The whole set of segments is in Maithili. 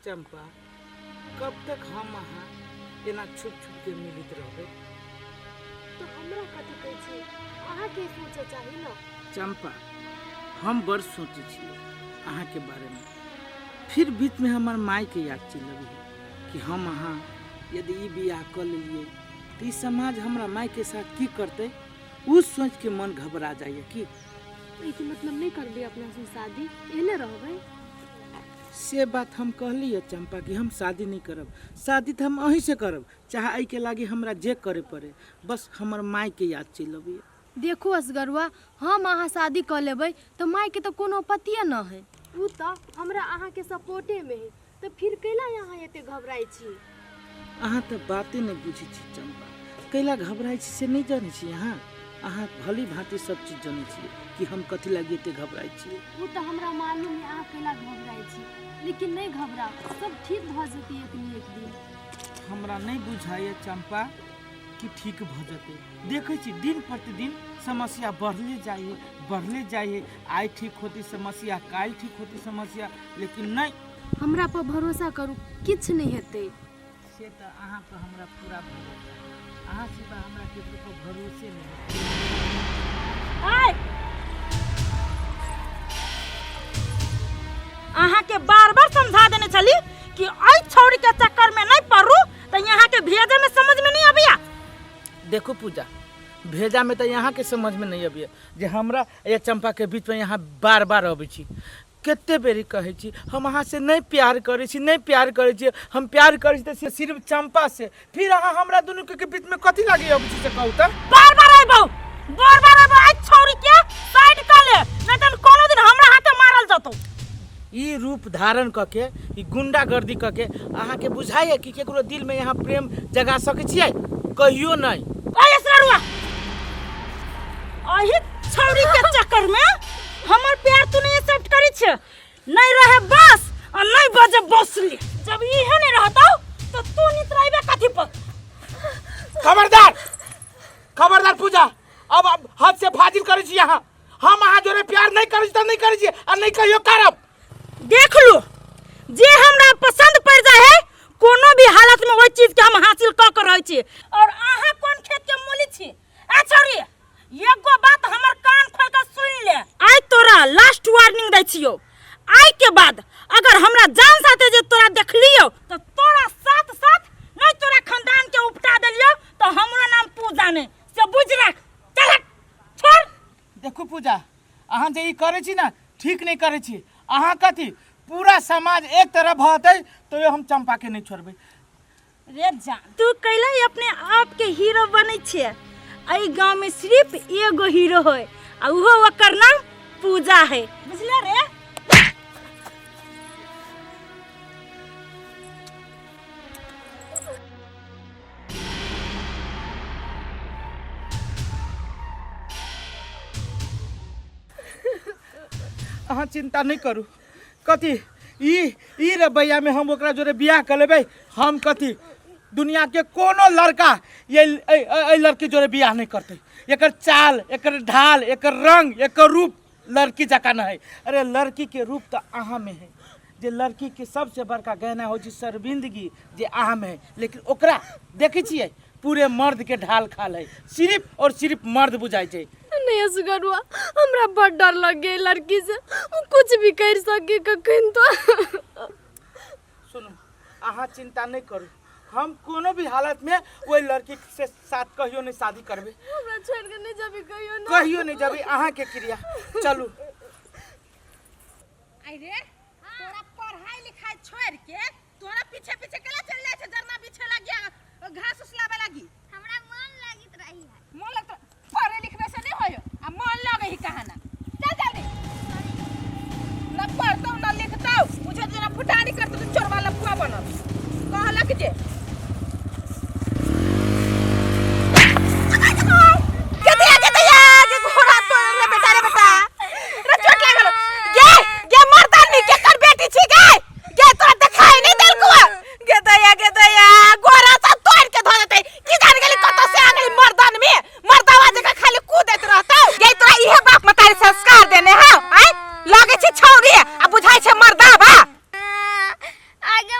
चंपा, कब तक हम अहाँ एना छुप छुप के मिलित रहबै? तऽ हमरा कथी कहै छी, अहाँके सोचऽ चाही ने। चंपा, हम बड़ सोचै छियै अहाँके बारेमे। फिर बीचमे हमर मायके याद चलि अबै है कि हम अहाँ यदि ई बियाह कऽ लेलियै तऽ ई समाज हमरा मायके साथ की करतै, ओ सोचिके मन घबरा जाइए। की एहिके मतलब नहि करबै अपना से शादी, एहने रहबै? से बात हम कहली है चंपा कि हम शादी नहीं करब। शादी तो हम अहीं से करब, चाहे एहिके लागी हमरा जे करे पड़े, बस हमर माय के याद चलि अबैए। देखू असगरुआ, हम अहाँ शादी कऽ लेबै तऽ मायके तऽ कोनो पतिए न है। ओ तऽ हमरा अहाँके सपोर्टेमे है, तऽ फिर कैला अहाँ एते घबराइ छी? अहाँ तऽ बाते नहि बुझै छी चंपा। कैला घबराइ छी से नहि जानै छी अहाँ? अहाँ भली भांति सब चीज जानै छियै कि हम कथी लागी एते घबराइ छियै। ओ तऽ हमरा मालूम है अहाँ कैला घबराइ छी, लेकिन नहि घबराउ, सब ठीक भऽ जेतै एक ने एक दिन। हमरा नहि बुझाइए चंपा कि ठीक भऽ जेतै। देखै छी दिन प्रतिदिन समस्या बढ़ले जाइ है, बढ़ले जाइ है। आइ ठीक होती समस्या, काल्हि ठीक होती समस्या, लेकिन नहि। हमरा पर भरोसा करू, किछु नहि हेतै। से तऽ अहाँ पर हमरा पूरा भरोसा, अहाँ सिवा हमरा केकरो पर भरोसे नहि। आइ अहाँ के बार बार समझा देने छली कि एहि छौड़ी के चक्कर में नहीं पड़ू, तो यहाँ के भेजे में समझ में नहीं अबिया। देखो पूजा, भेजा में तो यहाँ के समझ में नहीं अबिया जे हमरा या चंपा के बीच में यहाँ बार बार अबै छी। कते बेरी कहै छी हम अहाँ से नहीं प्यार करै छी, नहीं प्यार करै छी, हम प्यार करै छी तऽ सिर्फ चंपा से, फिर अहाँ हमरा दुनू के बीच में कथी लागी अबै छी से कहू तऽ? बार बार अइबौ, बार बार अइबौ, एहि छौड़ी के साइड कर ले, नहीं तऽ कोनो दिन हमरा हाथे मारल जतौ। ई रूप धारण कऽ के, ई गुंडागर्दी कऽ के अहाँ के बुझाइए कि केकरो दिल में यहाँ प्रेम जगा सकै छियै? कहियो नहीं। ओए असररुआ, एहि छौड़ी के चक्कर में हमर प्यार तू नहीं एक्सेप्ट करै छे, नहीं रहे बस आ नहीं बजे बसली। जब इहे नहीं रहतौ तो तू नित रहबे कथी पर? खबरदार, खबरदार पूजा, अब हद से फाजिल करै छी अहाँ। हम अहाँ जोरे प्यार नहीं करै छी तऽ नहीं करै छी आ नहीं कहियो करब। देख लो, जे हमरा पसंद पड़ जाए है कोनो भी हालत में ओहि चीज के हम हासिल कऽ के रहै छी। और अहाँ कोन खेत के मूली छी? ए छौड़ी, एगो बात हमर कान खोल के सुन ले, आइ तोरा लास्ट वार्निंग दै छियौ, आइ के बाद अगर हमरा जान साथे जे तोरा देखलियौ तऽ तोरा साथ साथ नहीं तोरा खानदान के उपटा देलियौ तऽ हमरो नाम पूजा नहीं, से बुझि राख। चल हट, छोड़। देखू पूजा, अहाँ जे ई करै छी ने ठीक नहीं करै छी। अहाँ कथी पूरा समाज एक तरफ भऽ जेतै तैयो हम चंपा के नहीं छोड़बै। रे जान, तू कैला ही अपने आप के हीरो बनै छियै? एहि गांव में सिर्फ एगो हीरो है आ उहो ओकर नाम पूजा है, बुझले रे? अहाँ चिंता नहीं करू, कथी ई रवैया में हम ओकरा जोरे बियाह कर लेबै। हम कथी दुनिया के कोनो लड़का ये ए लड़की जोरे बियाह नहीं करते। एकर चाल, एकर ढाल, एकर रंग, एकर रूप लड़की जकाँ नहीं है। अरे लड़की के रूप तो अहाँ में है, जे लड़की के सबसे बड़का गहना हो छै शर्मिंदगी, जे अहाँ में है, लेकिन ओकरा देखै छियै पूरे मर्द के ढाल खाल है, सिर्फ और सिर्फ मर्द बुझाइ छै। नहीं असगरुआ, हमरा बड़ डर लग गेल लड़की से, वो कुछ भी कर सके कखन तो। सुनू, अहाँ चिंता नहीं करू, हम कोनो भी हालत में ओहि लड़की से साथ कहियो नहीं शादी करबे। हमरा छोड़ के नहीं जाबी कहियो ना। कहियो नहीं जाबी, अहाँ के क्रिया। चलू। आई रे, तोरा पढ़ाई लिखाई छोड़ के तोरा पीछे पीछे केला चल जाय छै जरना बिछे लागिया घास उसलावे लागी? हमरा मन लागित रही है। मन लगत पढ़े लिखबे से नहीं होयो आ मन लगे ही कहाना। चल जल्दी, न पढ़तौ न लिखतौ, बुझे जेना फुटानी करतौ तो चोरवा लफुआ बनल। कहलक जे केतिया केतिया के घोड़ा तोड़ रे बेटा, रे बेटा रे चोट लागल। गे गे मर्दानी के कर बेटी छी गे, गे तोरा देखाई नहीं देलकौ। गे दया, गे दया, घोड़ा सब तोड़ के धो देतै। की जान गेली कतौ से आ गेली मर्दन में, मर्दावा जकाँ खाली कूदैत रहतौ। गे तोरा इहे बाप मतारी संस्कार देने हौ? आय लगै छै छौरी आ बुझाइ छै मर्दावा। आगे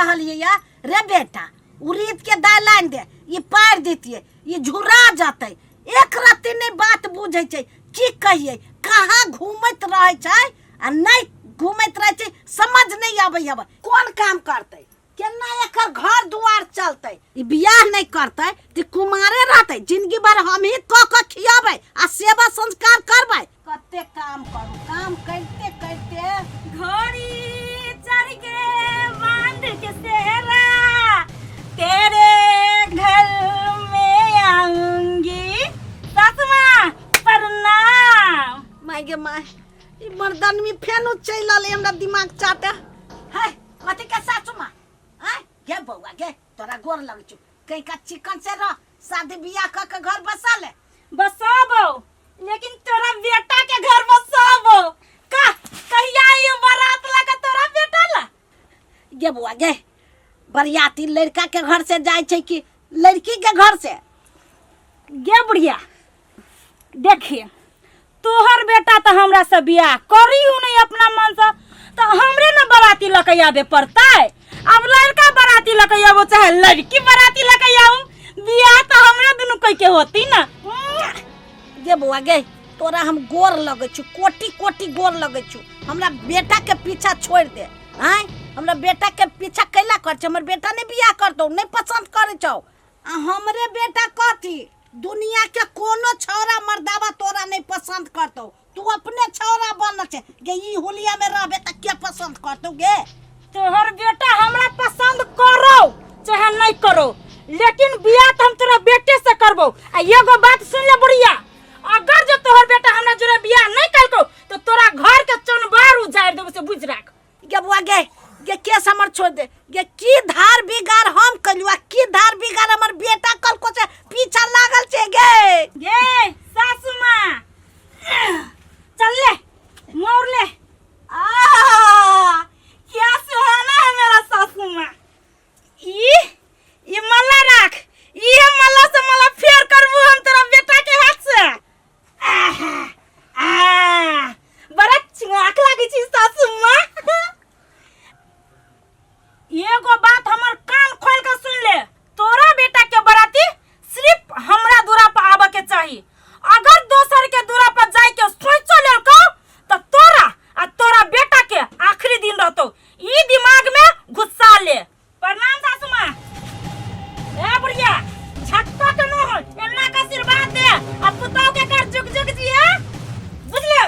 कहलियै या रे बेटा उड़ीद के दालि आनि दे ई पारि दितियै ई झुरा जतै एक रत्ती नहि बात बुझै छै की कहियै कहाँ घूमैत रहै छै आ नहि घूमैत रहै छै समझ नहि अबै हब कोन काम करतै केना एकर घर दुआर चलतै ई बियाह नहि करतै तऽ कुमारे रहतै जिंदगी भर हमही कऽ कऽ खियाबै आ सेवा संस्कार करबै कते काम करू काम करिते करिते घोड़ी चढ़ के बांध के सेहरा तेरे घर में आऊंगी सासु माँ प्रणाम माय गे माय ई मर्दनमी फेन चलि अलै हमरा दिमाग चाटे है कथी के सासु माँ आय गे बौआ गे तोरा गोर लगै छौ कहीं का चिकन से रह शादी बियाह कऽ के घर बसा ले बसाबो लेकिन तोरा बेटा के घर बसाबो का कहिया ये बारात लगा तोरा बेटा ला गे बौआ गे बरियाती लड़का के घर से जाइ छै कि लड़की के घर से गे बुढ़िया देखिए तोहर बेटा तो हमरा से बियाह करी हूँ नहीं अपना मन से तो हमरे न बराती लऽ के आबे पड़तै अब लड़का बराती लऽ के आबो चाहे लड़की बराती लऽ के आऊ बियाह तो हमरे दुनू कोई के होती ना गे बौआ गे तोरा हम गोर लगै छु कोटि कोटि गोर लगै छु हमरा बेटा के पीछा छोड़ दे आँय हमरा बेटा के पीछा कैला कर छै हमर बेटा नहि बियाह करतौ नहि पसंद करै छौ आ हमरे बेटा कथी दुनिया के कोनो छौड़ा मर्दावा तोरा नहीं पसंद करतौ तू अपने छौड़ा बनल छै गे ई हुलिया में रहबे त के पसंद करतौ गे तोहर बेटा हमरा पसंद करो चाहे नहीं करो लेकिन बियाह तो हम तोरा बेटे से करबो आ एगो बात सुन ले बुढ़िया अगर जो तोहर बेटा हमरा जोरे बियाह नहीं कलको तो तोरा घर के चनबार उजाड़ देबो से बुझ राख गे बुआ गे गे केस हमर छोड़ दे गे की धार बिगाड़ हम कलियो आ की धार बिगाड़ हमर बेटा कलको छै पीछा लागल छै गे गे सासू माँ चल ले मोर ले आ क्या सुहाना है मेरा सासू माँ ई ई मल्ला राख ई हम मल्ला से मल्ला फेर करबू हम तोरा बेटा के हाथ से आहा, आ बड़ा चुआक लागै छी सासू माँ एगो बात हमर कान खोल के सुन ले तोरा बेटा के बराती सिर्फ हमरा दूरा पर आबे के चाही अगर दोसर के दूरा पर जाय के सोचो लेलको तो तोरा आ तोरा बेटा के आखिरी दिन रहतो ई दिमाग में घुसा ले प्रणाम सासू माँ ए बुढ़िया झटका के न हो एन्ना का आशीर्वाद दे आ पुतौ के कर जुग जुग जिया बुझले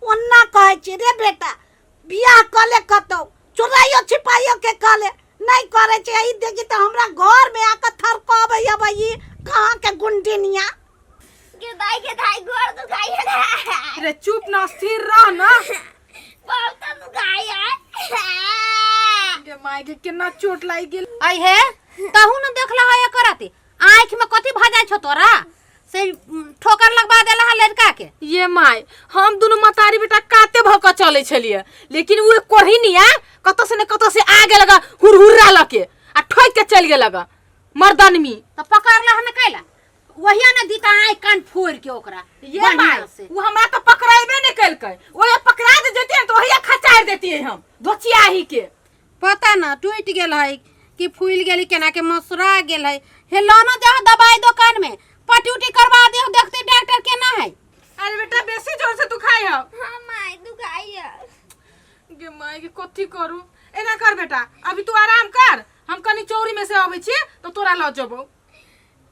ओन्ना कहै छी रे बेटा बियाह कऽ ले कतौ चोराइयो छिपाइयो के कऽ ले नहि करै छै ई देखी तऽ हमरा घरमे आके थरकबै अबै ई कहाँ के गुंडिनिया के दाई के दाई गोर दुखाई है अरे चुप ना स्थिर रह ना बहुत दुखाई है गे माय गे केना चोट लागि गेल आई हे तहु न देखला है एकर अथी आँखि में कथी भऽ जाइ छौ तोरा से ठोकर लगवा देला है लड़का के ये माय हम दुनू मतारी बेटा काते भऽ कऽ चलै छलियै लेकिन ओ कोढ़िनिया कतऽ से ने कतऽ से आ गेल ग हुरहुर्रा लऽ के आ ठोकि के चलि गेल ग मर्दनमी तऽ पकड़ला हन कैला वहिया ने दीता आँखि कान फोड़ के ओकरा ये बढ़िया माय से वो हमरा तो पकड़ेबे नहीं केलकै ओहे पकड़ा जे जैतियै तऽ ओहिया खचारि देतियै हम धोचियाही के पता ना टूटि गेल है कि फूलि गेल केना के मसुरा गेल है हे लानो दे दवाई दुकान में पट्टी उटी करवा दियो देखते डॉक्टर केना है अरे बेटा बेसी जोर से दुखाई हो हाँ माय दुखाई है गे माय के कथी करू एना कर बेटा अभी तू आराम कर हम कनी चौरी में से अबै छी तो तोरा लऽ जेबौ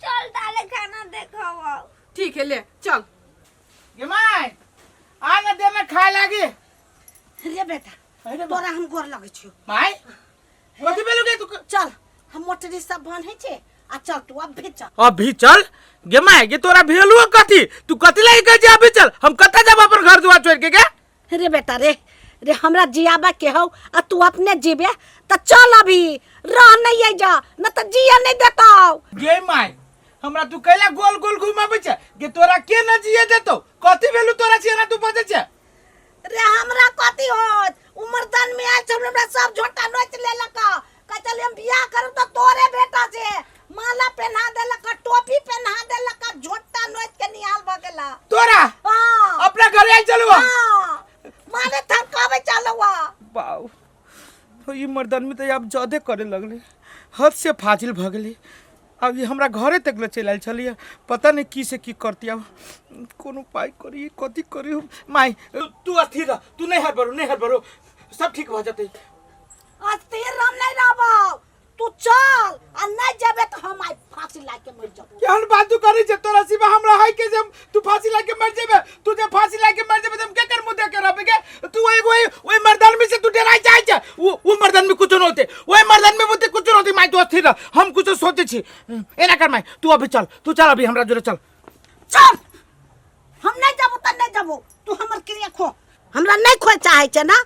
चल ताले खाना देखो ठीक है ले चल गे माय आ ना दे में खाए लागी रे बेटा अरे तोरा हम गोर लगै छियौ माय कथी भेलौ गे तू चल हम मोटरी सब बान्है छै आ चल तू अभी चल अभी चल गे माय गे तोरा भेलू कथी तू कथी लागी कहै छै अभी चल हम कतऽ जाब अपन घर दुआर छोड़ के गे रे बेटा रे रे हमरा जियाबा के हौ आ तू अपने जीबे त चल अभी रह नहीं आई जा न त जिया नहीं देतौ गे माय हमरा तू कैला गोल गोल घुमाबै छै गे तोरा के न जिए देतौ कथी भेलू तोरा से एना तू बजै छै रे हमरा कथी होत उमर दन में आयल छल हमरा सब झोटा नोच लेलक कहै छल हम बियाह करब तऽ तोरे बेटा से माला पहना देलक टोपी पहना देलक झोटा नोच के निहाल भऽ गेला तोरा हाँ अपना घरे आयल चलू हाँ माले थरकाबै चलुआ ई मर्दनमी तऽ आब ज्यादे करे लगलै, हद से फाजिल भऽ गेलै। आब ई हमरा घरे तक ले चलि आयल छलियै, पता नहि की से की करती। आब कोनो उपाय करी, कथी करी हम? माय, तू अस्थिर रह, तू नहीं हड़बड़ो, नहीं हड़बड़ो, सब ठीक भऽ जेतै। अस्थिर हम नहीं रहबौ, तू चल आ नहीं जेबे तो हम आइ फांसी लाग के मर जबो। केहन बात तू करै छै? तोरा सिवा हमरा है के जे तू फांसी लाग के मर जेबे? तू जे फांसी लाग के मर जेबे त हम केकर मुंह देख के रहबे गे? तू एगो ओइ मर्दान में से तू डराइ चाहै छै? उ मर्दान में कुछो न होते, ओइ मर्दान में बोते कुछो न होते। माय, तू अस्थिर रह, हम कुछो सोचे छी। एना कर माय, तू अभी चल, तू चल अभी हमरा जोरे चल। चल, हम नहीं जबो त नहीं जबो, तू हमर क्रिया खो। हमरा नहीं खोए चाहे छै ना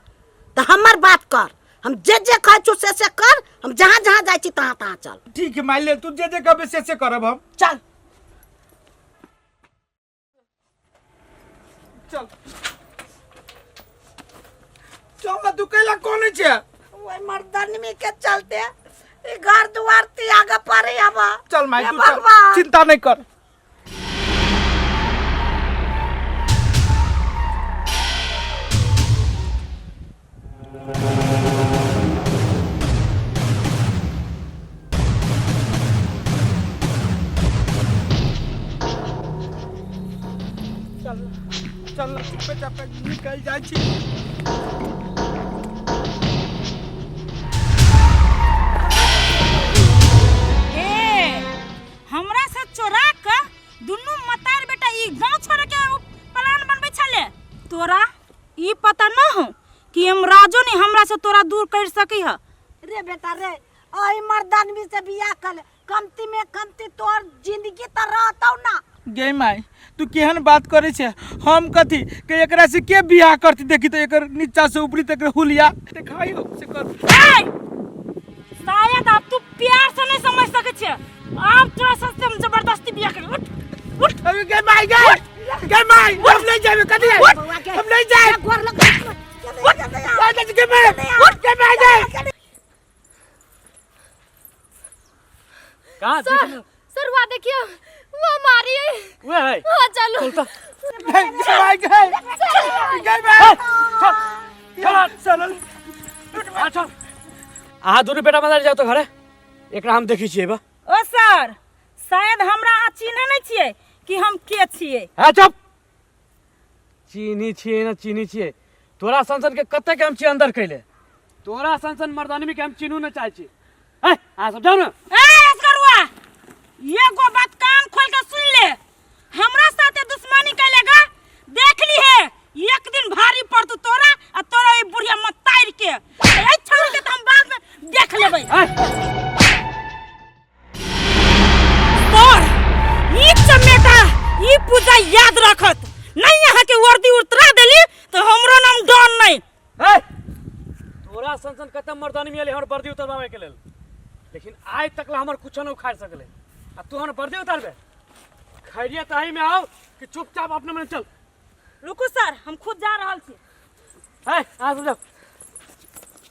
त हमर बात कर, हम जे जे कहै छु से से कर, हम जहाँ जहाँ जाइ छी तहाँ तहाँ चल। ठीक है माय, ले तू जे जे कहबे से से करब हम। चल चल चल ना, तू कैला कोन छै? ओइ मर्दनमी के चलते ई घर दुआर त्याग पड़े अब। चल माय, हे तू चल, भगवान। चिंता नहीं कर। चल चल, चुपे चापे निकल जाइ छी। ए, हमरा से चोरा के दुनू मतार बेटा ई गांव छोड़ के उ प्लान बनबै छले। तोरा ई पता न हो कि यमराजो ने हमरा से तोरा दूर कर सकी है। रे बेटा रे, ओही मर्दानवी से बियाह कर ले, कमती में कमती तोर जिंदगी त रहतौ ना। गे माय, तू केहन बात करे छे? हम कथी के एकरा से के बियाह करती? देखी तो एकर नीचा से ऊपरी तक हुलिया देखाई हो से कर। ए! शायद अब तू प्यार से नहीं समझ सके छे, अब तोरा से हम जबरदस्ती बियाह कर। उठ उठ। अरे गे माय, गे गे माय, हम नहीं जाबे कथी, हम नहीं जाए। गोर लग। उठ गे माय, उठ गे माय गे। कहाँ? सर, सर वहाँ देखिए, वो मारी है। वो है? हाँ चलो। चल। गे माय, गे गे माय, चल चल। चल, अहाँ दुनू बेटा मदारी जाओ तो घरे, एकरा हम देखै छियै बा। ओ सर, शायद हमरा अहाँ चिन्है नहीं छियै कि हम के छियै। है चुप, चीनी छियै ना चीनी छियै। तोरा सन सन के कते के हम छियै अंदर कैले, तोरा सन सन मर्दानवी के हम चिन्हू न चाहै छी। है अहाँ सब जाउ ने। ए असगरुआ, एगो बात कान खोल के सुन ले, हमरा साथे दुश्मनी कैलेगा देख ली है एक दिन भारी पड़तू तोरा आ तोरा ई बुढ़िया मतार के। ए छोड़ के त हम बाद में देख लेबै। है तोर ई चमेटा ई पूजा याद रखत नहीं, यहाँ के वर्दी उतरा देली तो हमरो नाम डॉन नहीं। है तोरा सन सन कते मर्दानवी एलै हमर वर्दी उतरबाबै के लेल, लेकिन आइ तक ला हमर कुछो न उखाड़ सकलै आ तू हमर वर्दी उतारबे? खैरियत अही में आओ कि चुपचाप अपने मने चल। रुकू सर, हम खुद जा रहल छी। है अहाँ सब जाउ।